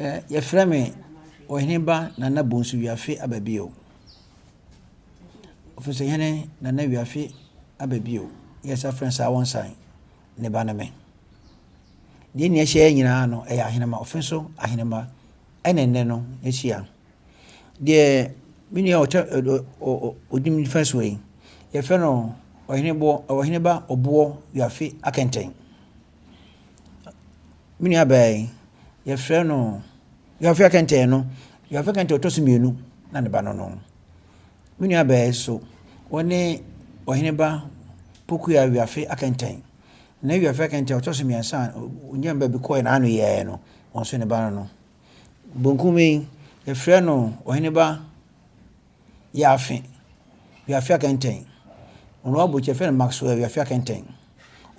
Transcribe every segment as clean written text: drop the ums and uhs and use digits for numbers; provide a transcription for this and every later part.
Yɛfrɛ me Ɔheneba Nana Bonsu Wiafe Ababio. Ɔfisɛhene Nana Wiafe Ababio, yɛsan frɛ no saa Awɔnsan, ne ba ne me. Deɛ nea ɛhyɛ yɛn nyinaa no, ɛyɛ ahenema, ɔfe nso ahenema ɛna nnɛ no yɛahyia. Deɛ me nua ɔkyɛ ɔdi me nifa soɔ yi, yɛfrɛ no Ɔhenebɔ Ɔheneba Ɔboɔ Wiafe Akɛntɛn. Me nuabaa yi, yɛfrɛ no Wiafe Akɛntɛn no, Wiafe Akɛntɛn ɔtɔ so mmienu na ne ba no no. Me nuabaa yi nso, ɔne Ɔheneba Pokuya Wiafe Akɛntɛn. Na Wiafe Akɛntɛn ɔtɔ so mmiɛnsa a ɔnyaa baabi kɔɛ n'ano yɛɛ no, ɔno nso ne ba no no. Bonkum yi, yɛfrɛ no Ɔheneba Yaafe, Wiafe Akɛntɛn. Ɔno abɔkyi yɛfrɛ no Maxwell Wiafe Akɛntɛn.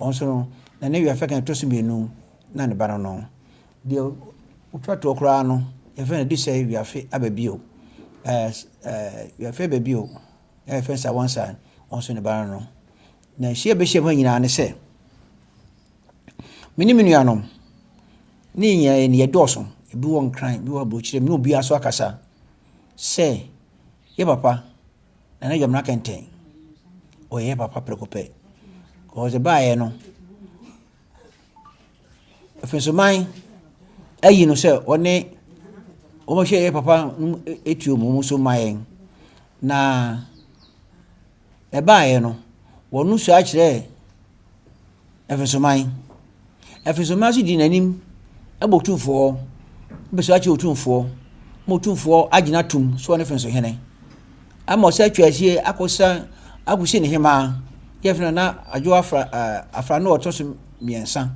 Ɔno nso no, na ne Wiafe Akɛntɛn ɛtɔ so mmienu na ne ba no no. Deɛ ɔtwa toɔ koraa no, yɛfrɛ no Adisɛe Wiafe Ababio. Ɛɛ ɛɛ Wiafe Ababio, na yɛfrɛ no Sawansan, ɔno nso ne ba no no. Na nhyia a ɛbɛhyia mu ha nyinaa ne sɛ, me ne me nuanom, ne yɛn nyinaa yɛdɔɔso, ebi wɔ Nkran, ebi wɔ aburokyire, me ne obiara nso akasa sɛ yɛ papa Nana Dwamena Kɛntɛn, ɔyɛ yɛ papa prɛko pɛ. Because ɛbaeɛ no, Afinsoman ayi no sɛ ɔne wɔhwɛ yɛ papa no tuo mu nso ma yɛn. Na ɛbaeɛ no, wɔn sua kyerɛɛ Afinsoman. Afinsoman nso dii n'anim bɔ Otumfoɔ, bɛsua kyerɛ Otumfoɔ ma Otumfoɔ agyina atom sɛ ɔne Finsohene. Ama ɔsɛ atwa asie akɔsa akɔsi ne hemaa yɛfrɛ no na Adwo Afra ɛɛ Afra no ɔtɔ so mmiɛnsa.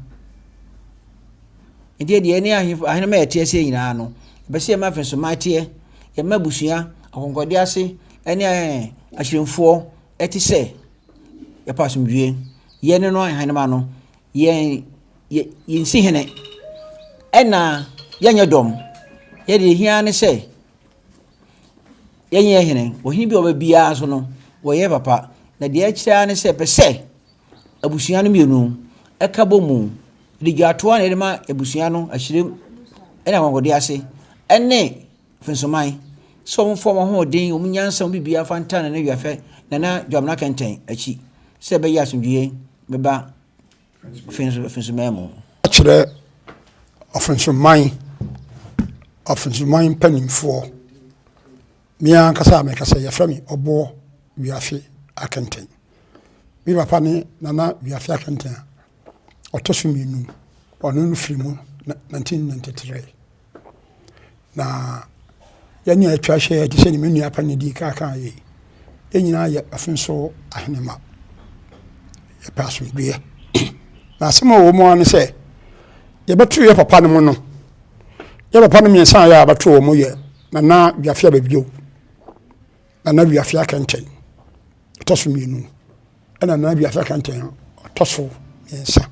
Nti deɛ ne ahemfo ahenemma a yɛte aseɛ nyinaa no, yɛpɛ sɛ yɛma Finsoman teɛ, yɛma abusua, akɔnkɔde ase ne ahyerɛmfoɔ te sɛ yɛpɛ asomdwoeɛ. Yɛn no ahenemma no, yɛn yɛ yɛnsi hene, ɛna yɛnyɛ dɔm. Yɛn deɛ ɛhia ara ne sɛ yɛnyɛ hene. Ɔhene bi a ɔba biara nso no, wɔyɛ papa. Na deɛ ɛkyerɛ ara ne sɛ, pɛ sɛ abusua no mmienu ɛka bɔ mu de dwatoa na yɛde ma abusua no ahyerɛm ɛne akwankwadeɛ ase ɛne Mfensoman sɛ wɔmfa wɔn ahoɔden, wɔn nyansa, wɔn biribiara mfa ntaa Nana Wiafɛ, Nana Dwamena Kɛntɛn akyi sɛ ɛbɛyɛ asomdwoeɛ bɛba Mfensoman mu. Kyerɛ Ɔfensoman, Ɔfensoman mpanimfoɔ. Me ankasa a mekasa yi, yɛfrɛ me Ɔboɔ Wiafe Akɛntɛn. Me papa ne Nana Wiafe Akɛntɛn a ɔtɔ so mmienu. Ɔno no firi mu 1993. Na yɛn a atwa ahyia yi te sɛ nea me nua panin dii kan kaa yi, yɛn nyinaa yɛ ɔfenso ahenemma. Yɛpɛ asomdwoeɛ. Na asɛm a ɛwɔ mu ara ne sɛ, yɛbɛto yɛn papa no mu no, yɛn papa no mmiɛnsa a yɛ a bɛto wɔn yɛ Nana Wiafe Ababio, Nana Wiafe Akɛntɛn, ɔtɔ so mmienu, ɛna Nana Wiafe Akɛntɛn ɔtɔ so mmiɛnsa,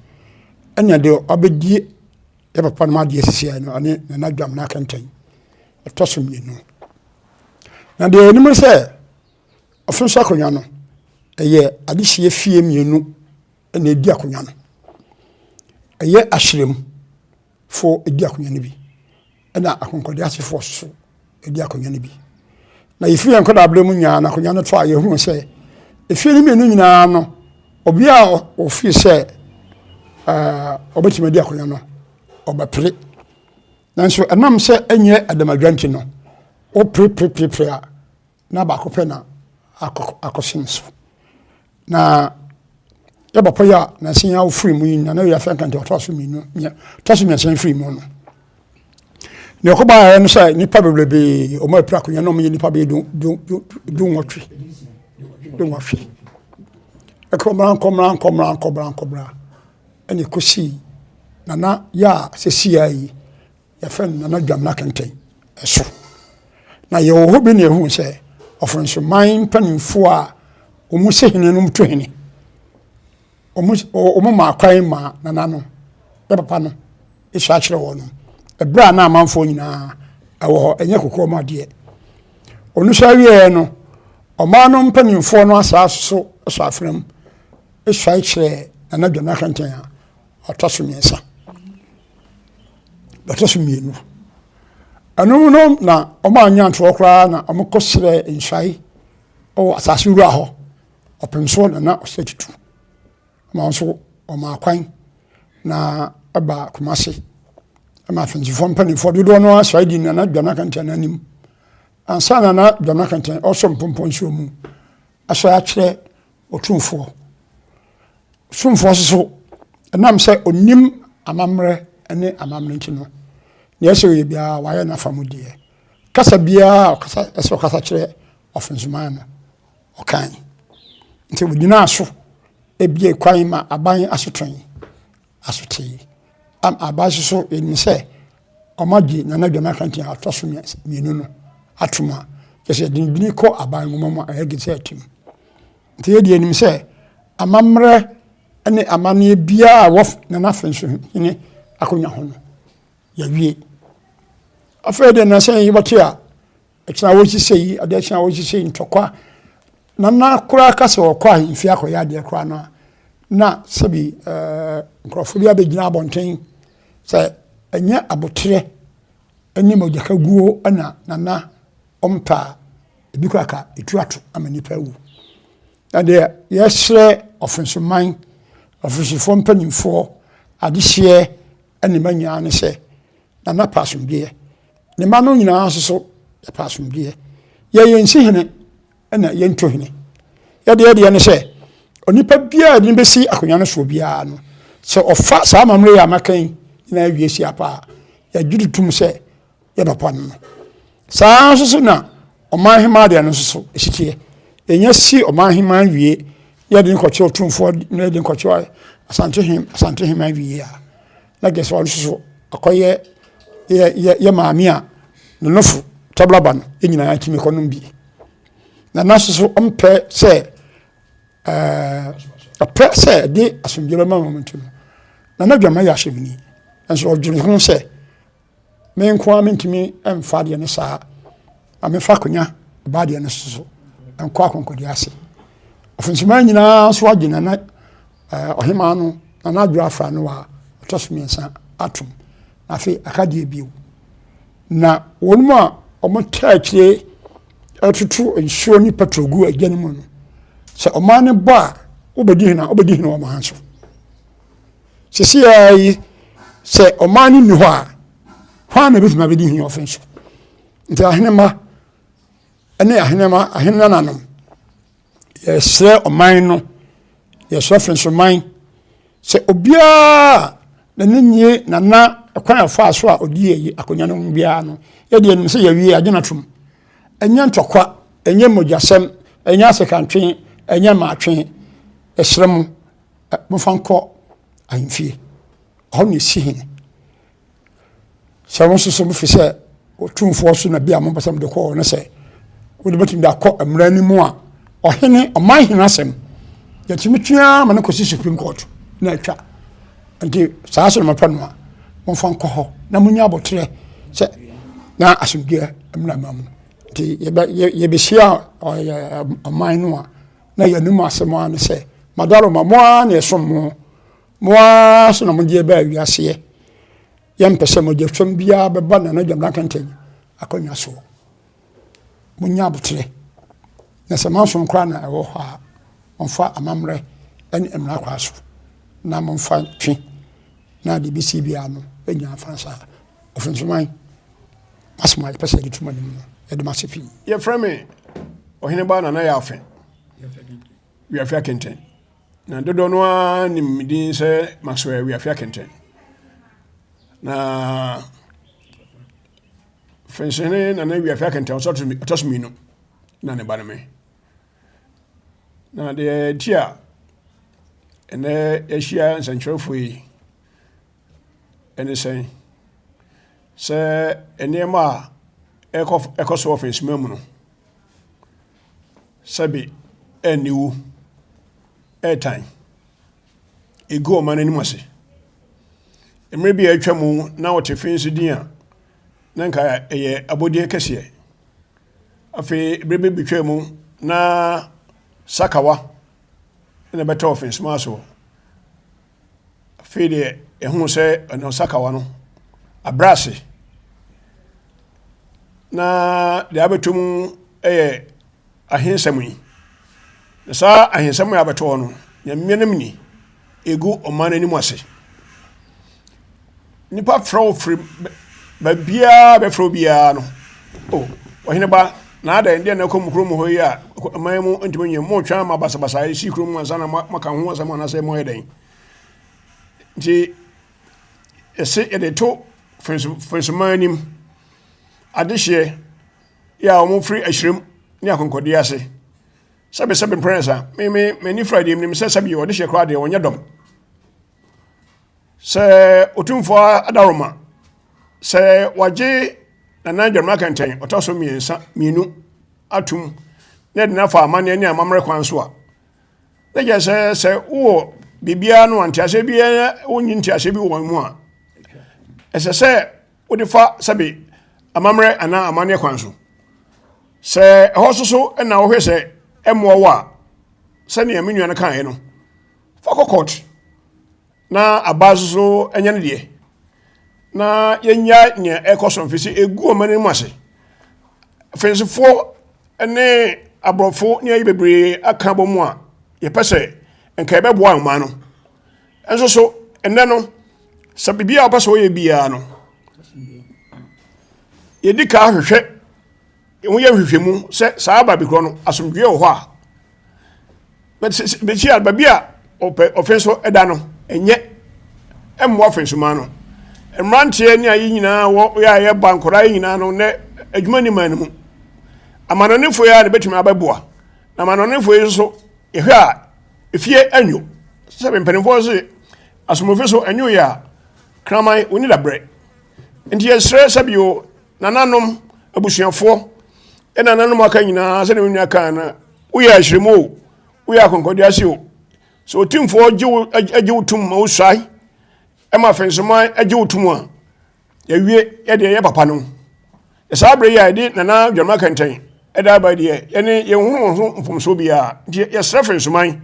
ɛna deɛ ɔbɛdi Yɛ papa no adeɛ sisi a no ɔne Nana Dwamena Kɛntɛn ɛtɔ so mmienu. Na deɛ yɛnim ne sɛ ɔfo nso akonnwa no ɛyɛ adehyeɛ fie mmienu na ɛdi akonnwa no. Ɛyɛ ahyerɛm foɔ ɛdi akonnwa no bi ɛna akonkɔde asefoɔ nso di akonnwa no bi. Na yɛfiri yɛn nkwadaa mu nyinaa no akonnwa no to a yɛhunu sɛ efie no mmienu nyinaa no obi a ɔfiri sɛ ɔbɛtumi adi akonnwa no ɔbɛpere nanso ɛnam sɛ ɛnyɛ adamadwa nti no woperepereperepere a na baako pɛ na akɔsen so na yɛ papa yi a nansa yi awofiri mu yi na na yɛ afɛn kante ɔtɔ so mmienu ɔtɔ so mmiɛnsa firi mu no nea ɔkɔba ayɛ no sɛ nipa bebrebe wɔn apira akonnwa na wɔn yɛ nipa bɛyɛ du du du du nwɔtwe du nwɔtwe ɛkɔmra nkɔmra nkɔmra nkɔmra nkɔmra ɛna ekosi nana yɛ a sɛsi yɛ yi. Yɛfrɛ no Nana Dwamena Kɛntɛn so. Na yɛwɔ hɔ bi na yɛhuu sɛ Ɔfɔnsoman mpanimfoɔ a wɔn sɛ hene no to hene. Wɔn maa kwan maa nana no, ne papa no, sua kyerɛ wɔn no. Ɛberɛ a na amanfoɔ nyinaa ɛwɔ hɔ, ɛnyɛ kokoa mu adeɛ. Ɔno nso awieɛ no, ɔman no mpanimfoɔ no asaa so sɔ afena mu suae kyerɛɛ Nana Dwamena Kɛntɛn a ɔtɔ so mmiɛnsa. Ɔtɔ so mmienu. Ɛno no na wɔannya ntoɔ koraa na wɔkɔsrɛɛ nsuae wɔ asase wura hɔ. Ɔpem soɔ na na ɔsɛ tutu. Ma nso wɔmaa kwan na ɛbaa Kumasi. Ɛma Afansifoɔ mpanimfoɔ dodoɔ no ara suae dii Nana Dwamena Kɛntɛn no anim. Ansa na Nana Dwamena Kɛntɛn ɔresɔ mpɔmpɔ nsuo mu asɔre akyerɛ Otumfoɔ. Otumfoɔ nso so, ɛnam sɛ ɔnim amammerɛ ne amammerɛ nti no, deɛ ɛsɛ ɔyɛ biara wayɛ n'afa mu deɛ. Kasa biara a ɔkasa ɛsɛ ɔkasa kyerɛ Ɔfensoman no, ɔkan. Nti ɔgyinaa so ebie kwan ma aban asotwe asotee. Am aban nso so yɛnim sɛ wɔagye Nana Dwam Akranteɛ a ɔtɔ so mmienu no atom a, kyerɛ sɛ yɛde ne dini kɔ aban nwoma mu a ɛyɛ gye sɛ atim. Nti yɛdeɛ yɛnim sɛ amammerɛ ne amanneɛ biara a ɛwɔ Nana Afensohene akonnwa ho no, yɛawie. Afei deɛ nnansa yi wɔte a, Ɛkyena wɔhyehyɛ yi, adeɛ kyena wɔhyehyɛ yi, ntɔkwa. Nana koraa ka sɛ ɔkɔ ahemfie akɔyɛ adeɛ koraa no a, na sɛbi ɛɛ nkurɔfoɔ bi abɛgyina abɔnten sɛ ɛnyɛ aboterɛ ne mogyakaguo na nana ɔmpɛ a, ebi koraa ka ɛtu ato ama nnipa awu. Na deɛ yɛsrɛ ɔfensoman, ɔfensofoɔ mpanimfoɔ, adehyeɛ ne mma nyinaa ne sɛ, Nana pɛ asomdwoeɛ. Ne mma no nyinaa nso so yɛpɛ asomdwoeɛ. Yɛ yɛn si hene na yɛnto hene. Yɛdeɛ yɛdeɛ ne sɛ, onipa biara a yɛde no bɛsi akonnwa no soɔ biara no, sɛ ɔfa saa amammerɛ yi a maka yi nyinaa wie si apa a, yɛgye to tom sɛ yɛ papa no no. Saa ara nso so na ɔman hemaa deɛ no nso so ɛsi teɛ. Yɛnya si ɔman hemaa wie na yɛde no kɔkyerɛ ɔtumfoɔ na yɛde no kɔkyerɛ asante hem asante hemaa wie a, na kyerɛ sɛ ɔno nso so akɔyɛ yɛ yɛ yɛ maame a ne nofo tablaba no yɛn nyinaa tumi kɔnom bi. Na na nso so ɔmpɛ sɛ ɛɛ ɔpɛ sɛ ɛde asomdwoeɛ bɛma wɔn nti no, na n'adwama yɛ asɛmni. Nanso ɔdwene ho sɛ Me nko ara mentumi mfa adeɛ no saa. Ma memfa akonnwa ba adeɛ no so nkɔ akɔnkɔdeɛ ase. Ɔfensoman nyinaa nso agye nana eh, ɔhemaa no nana adwo afra no a ɔtɔ so mmiɛnsa atom. Na afei aka deɛ bio. Na wɔn mu a wɔtaa akyire ɛtoto nsuo ne petrol gu agya no mu no, sɛ ɔman no bɔ a wobɛdi hene a wobɛdi hene wɔ ɔman so. Seesei ara yi, sɛ ɔman no nni hɔ a, hwan na ebetumi abedi hene ɔfe so? Nti ahenemma ne ahenemma ahenananom, yɛsrɛ ɔman no, yɛsrɛ fensoman sɛ obiara n'ani nye nana kwan a ɔfaa so a ɔdi ayi akonnwa no ho biara no, yɛde yɛnim sɛ yɛawie agye no atom. Ɛnyɛ ntɔkwa, ɛnyɛ mogyasɛm, ɛnyɛ asekantwe, ɛnyɛ maatwe. Yɛsrɛ mo. Momfa nkɔ ahemfie, ɛhɔ na ɛsi hene. Sɛ mo nso so mofi sɛ otumfoɔ so na bi a mopɛ sɛ mode kɔ no sɛ wode bɛtumi de akɔ mmara no mu a, ɔhene, ɔman hene asɛm, yɛtumi twe ara ma no kɔsi Supreme Court na atwa. Nti saa so na mopɛ no a, momfa nkɔ hɔ na monya aboterɛ sɛ na asomdwoeɛ mmra ma mu. Nti yɛbɛhyia ɔman no a, Na yɛn anom asɛm ara ne sɛ, Madaroma, mo ara na yɛsom mo, mo ara nso na mode yɛn baa wiaseɛ. Yɛmpɛ sɛ mogyasɛm biara bɛba Nana Gyamena Kɛntɛn akonnwa soɔ. Monyɛ aboterɛ, na sɛ manson koraa na ɛwɔ hɔ a, momfa amammerɛ ne mmara kwan so na momfa ntwe na deɛ ɛbɛsi biara no ɛnya mfa saa. Ɔfensoman, asɛm a yɛpɛ sɛ yɛde to mo anim no, yɛde mo ase pii. Yɛfrɛ me Ɔheneba Nana Yafe Wiafe Akɛntɛn. Na dodoɔ no ara nim me din sɛ Maxwell Wiafe Akɛntɛn. Na Fensohene Nana Wiafe Akɛntɛn ɔtɔ so mmienu na ne ba no me. Na deɛ nti a ɛnɛ yɛahyia nsɛnkyerɛwfoɔ yi ne sɛn? Sɛ nneɛma a ɛkɔ ɛkɔ so wɔ Fensima mu no, sɛbe aniwu, ɛretan, ɛgu ɔman no anim ase. Mmerɛ bi a atwa mu na wɔte Fensi din a, na nka ɛyɛ abɔdeɛ kɛseɛ. Afei berɛ bi bɛtwaa mu na Sakawa na ɛbɛtɔɔ Fensima soɔ. Afei deɛ yɛhuu sɛ ɛno sakawa no abrɛ ase. Na deɛ abɛtɔ mu yɛ ahensɛm yi. Na saa ahensɛm yi abɛtɔ hɔ no, Nyame anim ni, ɛgu ɔman no anim ase. Nnipa frɛ wo firi baabiara bɛfrɛ wo biara no, o ɔhene ba, na adɛn deɛ na ɛkɔ mu kurom hɔ yi a ɔman mu ntumi nyɛ motwɛn ama basabasa ɛsi kurom ansa na moaka ho asɛm anaasɛ moayɛ dɛn? Nti yɛse yɛde to fensoman anim adehyeɛ yɛ a wɔfiri ahyerɛm ne akɔnkɔdeɛ ase. Sɛbe sɛbe mprɛnsa, me me m'ani fira deɛ menim sɛ sɛbe ɔdehyeɛ koraa deɛ wɔnyɛ dɔm. Sɛ Otumfoɔ Adaworoma, sɛ wagye Nana Agyaruma Kɛntɛn ɔtɔ so mmiɛnsa mmienu atum na ɛde no afa amanneɛ ne amammerɛ kwan so a, na kyerɛ sɛ sɛ wowɔ biribiara no a nteaseɛ biara wonnyi nteaseɛ bi wɔ wɔn mu a, ɛsɛ sɛ wode fa sɛbe amammerɛ anaa amanneɛ kwan so. Sɛ ɛhɔ so so na wohwɛ sɛ ɛmmoa wo a, sɛnea me nua no kaeɛ no, fa kɔ court na aba nso so nyɛ ne deɛ na yɛnya nea ɛkɔ so mfiri sɛ ɛgu ɔman no mu ase. Fensifoɔ ne aborɔfo ne ayi bebree aka bɔ mu a yɛpɛ sɛ nka yɛbɛboa ɔman no. Nso so ɛnnɛ no sɛ biribi a wɔpɛ sɛ wɔyɛ biara no yɛdi ka hwehwɛ wɔyɛ nhwehwɛmu sɛ saa baabi korɔ no asomdwoeɛ wɔ hɔ a bɛsi a baabi a ɔpɛ ɔfe nso da no ɛnyɛ ɛmmoa fɛnsuma no mmeranteɛ ne ayi nyinaa wɔ yɛ a yɛba nkɔdaa yi nyinaa no nɛ adwuma ni man no mu amanɔnefoɔ yi a na bɛtumi abɛboa na amanɔnefoɔ yi nso yɛhwɛ a efie anyo sɛ mpanimfoɔ se asomdwoeɛ so anyo yɛ a kraman wɔni dabrɛ nti yɛsrɛ sɛbio nananom abusuafoɔ ɛna nananom aka nyinaa sɛdeɛ me nua kaa no woyɛ ahyerɛmu o woyɛ akɔnkɔdease o sɛ otumfoɔ gye wo gye wo tum ma wosuae ɛma fɛnsoma gye wo tum a yɛwie yɛdeɛ yɛ papa no saa berɛ yi a yɛde nana dwama kɛntɛn ɛda aba deɛ yɛne yɛnhunu wɔn ho mfomsoɔ biara nti yɛsrɛ fɛnsoman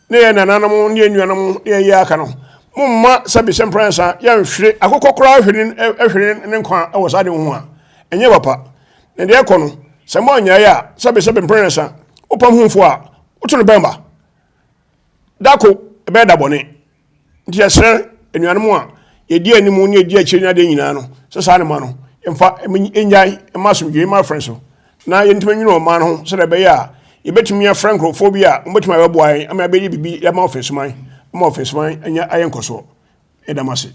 ne yɛn nananom ne yɛn nuanom ne yɛn yɛ aka no momma sɛbi sɛ mprɛnsa yɛnhwere akokɔ koraa hwere hwere ne nkwa wɔ saa de ho a ɛnyɛ papa na deɛ ɛkɔ no sɛ mo anyae a sɛbi sɛbi mprɛnsa wopam ho fo a woto no bɛmba dako ɛbɛyɛ da bɔne Nti yɛsrɛ anuanom a yɛdi anim ne yɛdi akyire ne adeɛ nyinaa no sɛ saa noma no yɛmfa nnyae mma asomdwoeɛ mma afrɛ so na yɛntumi nwene ɔman no ho sɛdeɛ ɛbɛyɛ a yɛbɛtumi afrɛ nkurɔfoɔ bi a wɔbɛtumi abɛboa yɛn ama yɛabɛyɛ biribi ama ɔfɛnsoman ama ɔfɛnsoman anya ayɛ nkɔsoɔ. Yɛda mo ase.